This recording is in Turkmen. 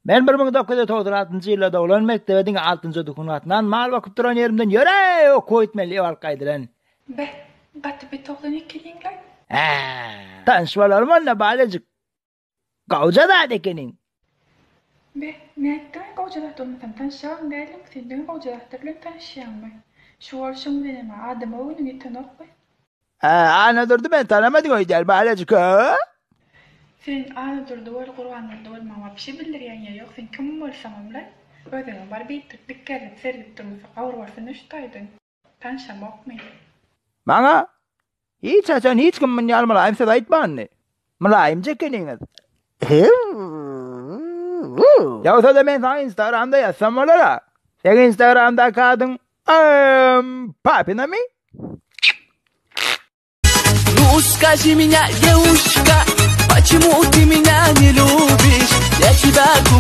Men 1996-njy ýylda doglan, mekdebe diňe altynjy dükün gatnan, mal bakyp duran ýerimden ýöre, okuwa gitmeli diýip alyp gaýdylan. Beh, gaty bet oglan ekeniň-laý. Hä, tanyş bolalymy onda, balajyk? Gowja zat ekeniň. Beh, nätdiň-aý gowja zat bolmasam tanyşjagam däldiň, sen diňe gowja zatlar bilen tanyşýaňmy? Şu bolşuň bilenem-ä adama göwnüň ýetenokmy? Hä, Annadurdy meni tanamadyň öýdýän, balajyk, hä? Sen Annadurdy bol, Gurbandurdy bol, maňa wapşe bildirýäň ýa ýok, sen kim bolsaňam-laý, özüňe bar beýdip dikgerilip seredip durmasa gawur bolsana şu taýdan. Tanşamokmy? Maňa hiç haçan hiç kim mundan ýaly mylaýym söz aýtmandy. Mylaýymja ekeniňiz. Ýogsa-da men saňa Instagramda ýazsam bolar-a. Seň Instagramdaky adyň Papinamy? Ну скажи меня, девушка, почему ты меня не любишь? Я тебя.